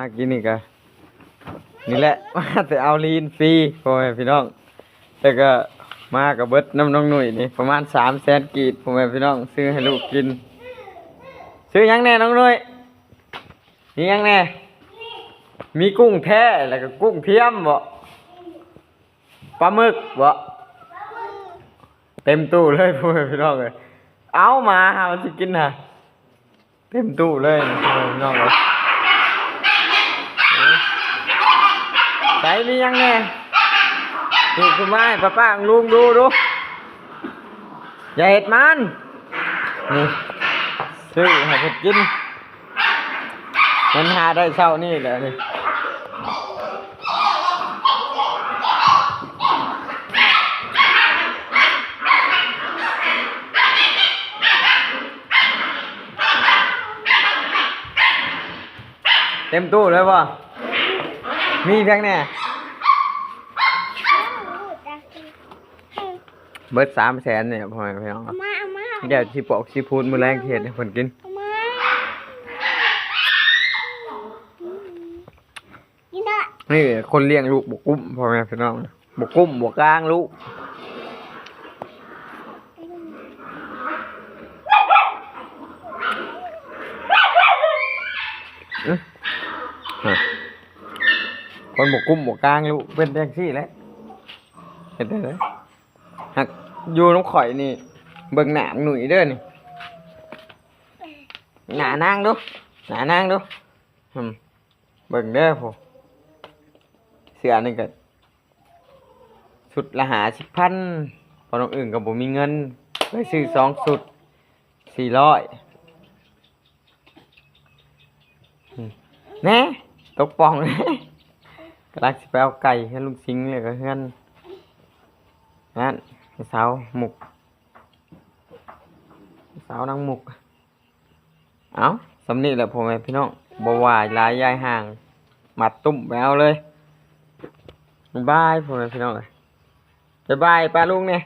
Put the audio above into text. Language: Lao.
າກິນນີ້ກະ ນີ້ແຫຼະ ມາແຕ່ເອົາລີນຟຣີ ພໍ່ແມ່ພີ່ນ້ອງ ແຕ່ກະມາກະເບິດນຳນ້ອງໜຸ້ຍນີ້ ປະມານສາມແສນກີບ ພໍ່ແມ່ພີ່ນ້ອງ ຊື້ໃຫ້ລູກກິນ. ຊື້ຫຍັງແດ່ນ້ອງໜຸ້ຍ? ມີຫຍັງແດ່? ມີກຸ້ງແທ້ ແລ້ວກະກຸ້ງທຽມບໍ? ປາໝຶກບໍ? ເຕັມຕູ້ເລີຍ ພໍ່ແມ່ພີ່ນ້ອງເອີຍ. ເອົາ ໝາຫາມັນຊິກິນຫະ ເຕັມຕູ້ເລີຍ ພໍ່ແມ່ພີ່ນ້ອງເອີຍ. ໃສ ມີຫຍັງແດ່? ຖືກຂຶ້ນມາໃຫ້ປ້າໆ ລຸງດູດູ. ຢ່າເຮັດມັນ ນີ້ ຊື້ໃຫ້ເພິ່ນກິນ. ມັນຫາໄດ້ເຊົ້ານີ້ແຫຼະນີ້. ເຕັມຕູ້ເລີຍບໍ່? ມີຫຍັງແດ່? ເບິດສາມແສນນີ້ ພໍ່ແມ່ພີ່ນ້ອງ. ເອົາມາ ເອົາມາ ດຽວຊິປອກຊິພູດ ມື້ແລງຊິເຮັດໃຫ້ເພິ່ນກິນ. ເອົາມາ ກິນເດີ. ນີ້ຄົນລ້ຽງລູກບໍ່ກຸ້ມ ພໍ່ແມ່ພີ່ນ້ອງ ບໍ່ກຸ້ມບໍ່ກາງລູກ. ຄົນບໍ່ກຸ້ມບໍ່ກາງລູກເປັນຈັ່ງຊີ້ແຫຼະ ເຮັດໄດ້ເລີຍ. ຫາກຢູ່ນຳຂ້ອຍນີ້ ເບິ່ງໜ້າໜຸ້ຍເດີນີ້ ໜ້ານາງດູ ໜ້ານາງດູ. ຫຶ ເບິ່ງເດີພຸ້ນ ເສື້ອນີ້ກະຊຸດລະຫ້າສິບພັນ ເພາະນ້ອງອຶ່ງກະບໍ່ມີເງິນ ເລີຍຊື້ສອງຊຸດສີ່ຮ້ອຍ. ຫຶ ແນ່ ຕົກປ່ອງ ກຳລັງຊິໄປເອົາໄກ່ເຮືອນລຸງສິງ ແລ້ວກະເຮືອນນັ້ນ ສາວມຸກ ສາວນາງມຸກ. ເອົ້າ ສ່ຳນີ້ແຫຼະພໍ່ແມ່ພີ່ນ້ອງ ບໍ່ວ່າຫຼາຍຢາຍຫ່າງ ມັດຕຸ້ມໄປເອົາເລີຍ. ບາຍບາຍພໍ່ແມ່ພີ່ນ້ອງເອີຍ ບາຍບາຍປ້າລຸງແດ່.